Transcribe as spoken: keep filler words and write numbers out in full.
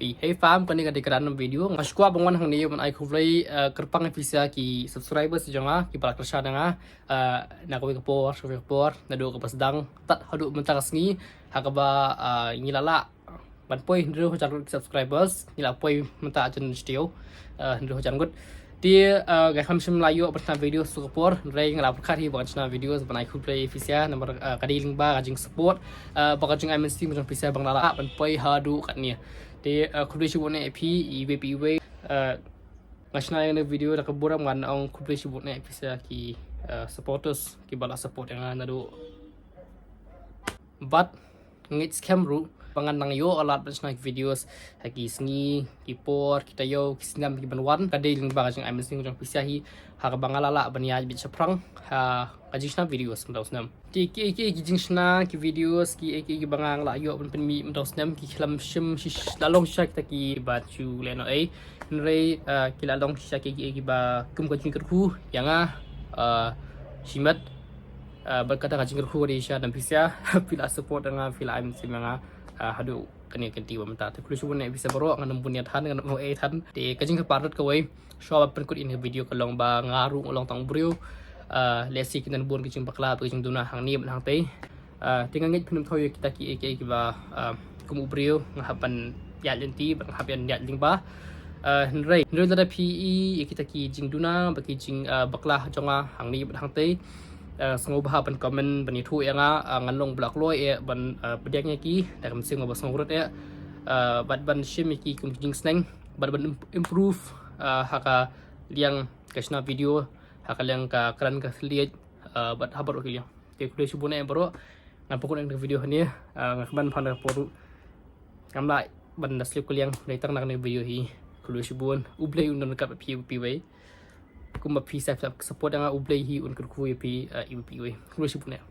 Phi, hey fam, kane ka dei ka random video. Nga sngewkwah ban wan hangne ban ai khublei, eh, kyrpang ïa phi sa ki subscribers jong nga, ki ba la kyrshan ïa nga, eh, na kawei ka por, kawei ka por, naduh kaba sdang, tad haduh mynta ka sngi, ha kaba, eh, ngi la lah ban poi hynriew hajar ngut ki subscribers, ngi la poi mynta ha jan shtiew, eh, hynriew hajar ngut. Te, eh, nga kham shym la ïoh ban shna video sa ka por, hynrei nga la pyrkhat hi ba ngan shna video ban ai khublei ïa phi sa, namar, eh, ka dei lyngba ka jingsupport, eh, bad ka jingai mynsiem jong phi sa ba nga la lah ban poi haduh katne. Te, eh, khublei shibun ïa phi iwei pa iwei. Eh, nga shna ïa kane ka video da ka burom, ngan ong khublei shibun ïa phi sa ki, eh, supporters, ki ba la support ïa nga naduh. Bad nga ngeit skhem ruh ba ngan nang ïoh lad ban shna ki videos ha ki sngi, ki por, ki taïew, ki snem ki ban wan. Ka dei lyngba ka jingai mynsiem jong phi sa hi, ha kaba nga la lah ban ïaid beit shaphrang ha ka jingshna videos mynta u snem. Te kiei kiei ki jingshna ki videos, kiei kiei kiba nga la ïoh ban pynmih mynta u snem, ki khlem shym shi-, la long shisha kita kiba ju lehnohei. Hynrei, eh, ki la long shisha kiei kiei kiba kum ka jingkyrkhu ïa nga, eh, shimet. Eh, bad kata ka jingkyrkhu ka dei shisha na phi sa, phi la support ïa nga, phi la ai mynsiem ïa nga, eh, haduh kane ka kynti ba mynta. Te khublei shibun ïa phi sa baroh, ngan ym bun ïathan, ngan ym ong ei than. Te ka jingkyrpad ruh kawei, shuwa ban pynkut ïa kane ka video ka long ba nga ruh nga long tang u briew. Eh, lehse kin don bun ki jingbakla bad ki jingduna hangne bad hangtei. Eh, te nga ngeit phin ym thaw ïa kita kiei kiei kiba, eh, kum u briew nga hap ban ïaid lynti bad nga hap ban ïaid lyngba. Eh, hynrei, hynrei lada phi i ïa kita ki jingduna bad ki jing, eh, bakla jong nga hangne bad hangtei, eh, sngewbha ban comment ban ïathuh ïa nga, eh, ngan long ba la kloi eh ban, eh, pdiang ïa ki, da ka mynsiem nga ba sngewrit eh, eh, bad ban shim ïa ki kum ki jingsneng, bad ban im-, improve, eh, ha ka liang ka shna video, ha ka liang ka kren ka thylliej, eh, bad ha baroh ki liang. Te khublei shibun ïa baroh. Ngan pynkut ïa ka video hangne, eh, nga kmen phan da ka por ruh ngam lah ban da slip ka liang, dei tang na kane ka video hi. Khublei shibun, U Blei un don ryngkat bad phi iwei pa iwei. Kumba phi sa support ïa nga, U Blei hi un kyrkhu ïa phi, eh, iwei pa iwei. Khublei shibun ïa.